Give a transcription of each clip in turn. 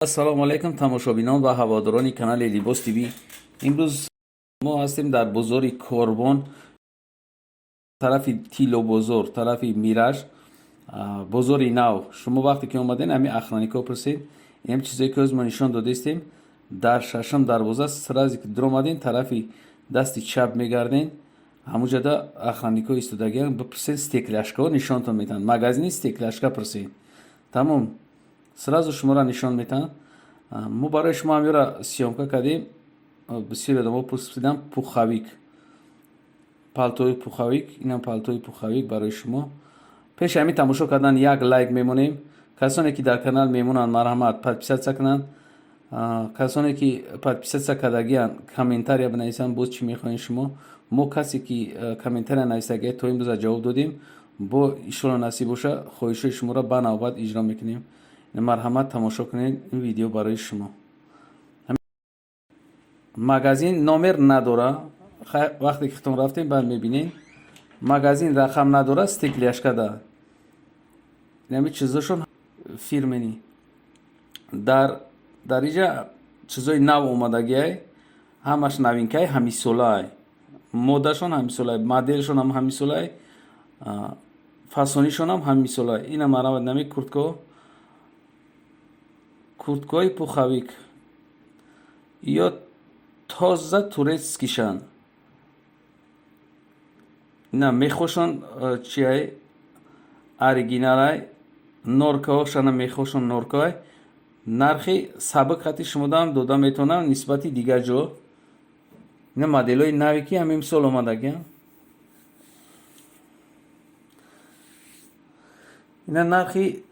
Ассалому алайкум, тамошобинон ва ҳаводорони канали Либос ТВ. Имрӯз мо ҳастем дар бозори Корвон, тарафи Тиллобозор, тарафи Мираж, бозори нав. Шумо вақте ки омаден, ҳамин охранникҳо пурсед, ин чизое ки ҳоз мо нишон додистем, дар шашум дарвоза сразу ки дуромаден, тарафи дасти чап мегарден, ҳамуҷода охранникҳо истодагиан, бипурсед, стекляшкаҳо нишонтон метаҳанд. Магазини стекляшка пурсед. Тамом. Сразу шуморо нишон метаҳанд. Мо барои шумо ҳамёра съёмка кардем. Бисёре одамо пурсидам пуховик. Палтои пуховик, инам палтои пуховик барои шумо. Пеши ҳамин тамошо кардан як лайк мемонем. Касоне ки дар канал мемонанд, марҳамат, подписаться кунанд. Касоне ки подписаться кардагианд, комментария бинависанд, боз чӣ мехоҳед шумо. Мо касе ки комментария нависагия, то имрӯза ҷавоб додем. Бо иншоалло насиб боша, хоҳишҳои шуморо ба навбат иҷро мекунем. Марҳамат, тамошо кунед ин видео барои шумо. Магазин номер надора. Вақте ки хитон рафтем, баъд мебинед. Магазин рақам надора, стекляшкада. Инами чизошон фирменный. Дар инҷа чизои нав омадагиай, ҳамаш новинкаи ҳамисолаай. Модашон ҳамисолаай, моделшон ҳам ҳамисолаай, фасонишон ҳам ҳамисолаай. Ина марҳамат, нами куртко, курткои пуховик. Ё тоза турецкийшан. Ина мехошон чиай, оригиналай, норкаошана мехошон норкаай. Нархи сабук хати шумодаам дода метавонам нисбати дигар ҷо. Ина моделҳои наве ки ҳамин сол омадагиан. Ина нархи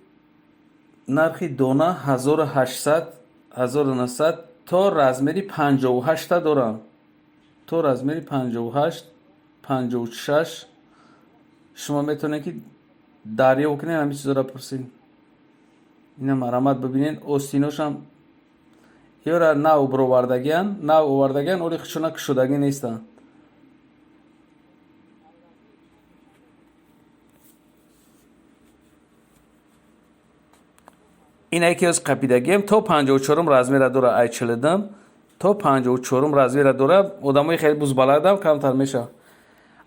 дона 1800, 1900 то размери 58 дорам. То размери 58, 56 шумо метавонед ки дарёб кунед, ҳамин чизоро пурсед. Ина марҳамат, бибинед, остиношам ёра нав бировардагиан, нав овардагиан, оли хушона кушодагӣ нестанд. Ина яке аз қапидагиам то 54 размера дора, ай 42 то 54 размера дора. Одамои хеле бузбаладам камтар мешавад.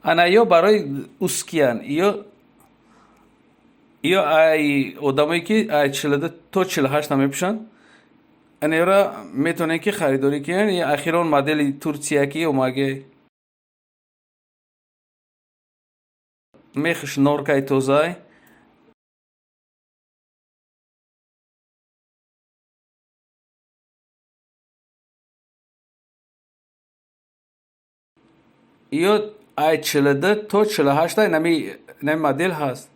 Ана ё барои узкиян, ё ай одамое ки ай 42 то 48 мепӯшанд, ана ёра метавонед ки харидорӣ кунед. Ахирон модели Турсия ки омаге, мехш норкаи тозаи. Ё ай 42 то 48 нами модел ҳаст.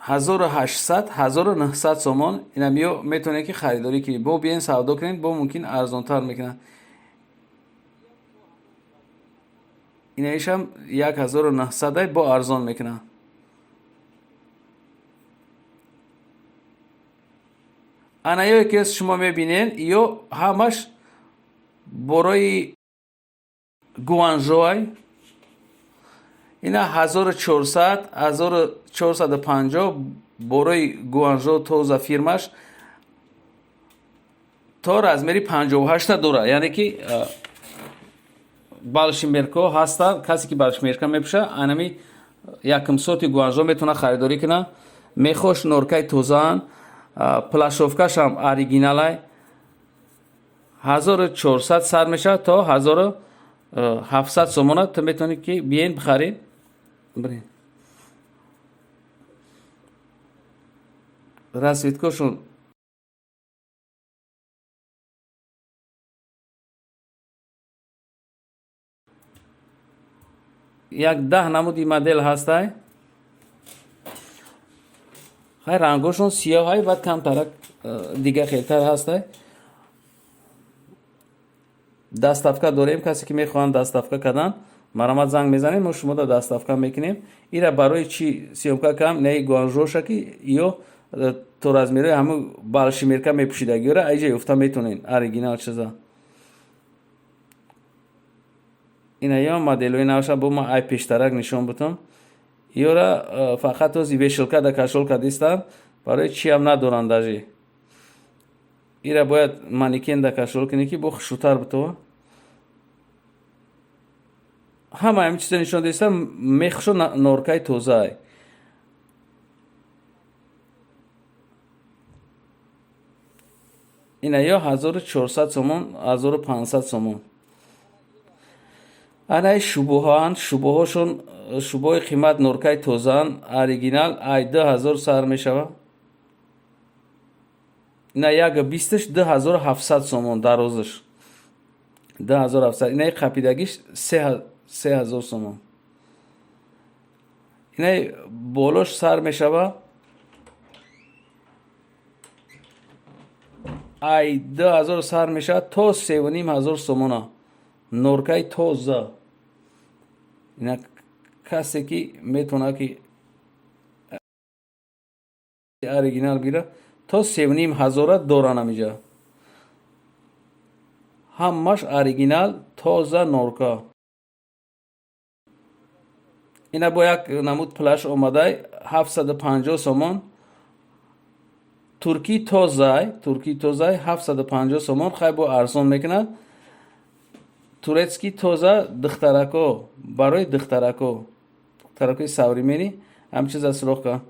1800, 1900 сомон инамиё метавонед ки харидорӣ кунед. Бо биен савдо кунед, бо мумкин арзонтар мекунад. Инаишам 1900 бо арзон мекунад. Ана ё ки шумо мебинед, ё ҳамаш борои Гуанжоай. Ина 1400, 1450 борои Гуанжо, тоза фирмаш, то размери 58 дора. Яъне ки большемеркаҳо ҳастанд. Касе ки большемерка мепӯшад, анами якумсоти Гуанжо метавонад харидорӣ кунад. Мехош норкаи тозаанд, плашовкашам оригиналай. 1400 сар мешавад то 1700 сомона ту метавонӣ ки биен бихарӣ. Бирин. Расцветкошон як 10 намуди модел ҳастай. Хай, рангошон сиёҳай, баъд камтарак дига хелтар ҳастай. Доставка дорем, касе ки мехоҳанд доставка кардан, марҳамат, занг мезанем, мо шумода доставка мекунем. Ира барои чӣ съёмка кардам? Инаи Гуанжоша ки ё то размерои ҳамун большемерка мепӯшидагиёра айҷа ёфта метавонед, оригинал чиза. Ина ё моделҳои навша, бо ма ай пештарак нишон бутам. Ёра фақат ози вешалка да кашолка дистанд, барои чиам надоранд даже. Ира бояд манекен да кашол кунӣ, ки бо хушрӯтар битова. Ҳама ҳамин чиза нишон дистам, мехшо норкаи тозаай. Ина ё 1400 сомон, 1500 сомон. Анаи шубуҳоанд, шубуҳошон шубуҳои қимат, норкаи тозаанд, оригинал, ай 2000 сар мешава. Ина як бисташ 2700 сомон, дарозаш 2700. Инаи қапидагиш 3000 сомон. Инаи болош сар мешава ай 2000 сар мешава то 3500 сомона, норкаи тоза. Ина касе ки метавонад ки оригинал бигира, то 3500 доранд ҳамиҷа. Ҳамаш оригинал, тоза норка. Ина бо як намуд плаш омадай, 750 сомон. Туркӣ тозай, туркӣ тозай, 750 сомон. Хай, бо арзон мекунад. Турецкий тоза, духтарако, барои духтарако, духтаракои современный ҳам чиза суроғ кан.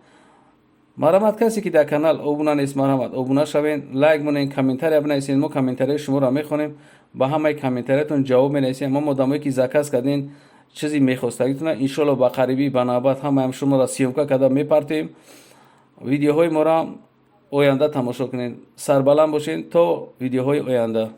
Марҳамат, касе ки дар канал обуна нест, марҳамат, обуна шавен, лайк монен, комментария бинависен. Мо комментарияи шуморо мехонем, ба ҳамаи комментариятон ҷавоб менависем. Мо одамое ки заказ кардем чизи мехостагитона, иншоалло, ба қарибӣ, ба навбат ҳамаам шуморо съёмка карда мепартем. Видеоҳои моро оянда тамошо кунед. Сарбаланд бошед то видеоҳои оянда.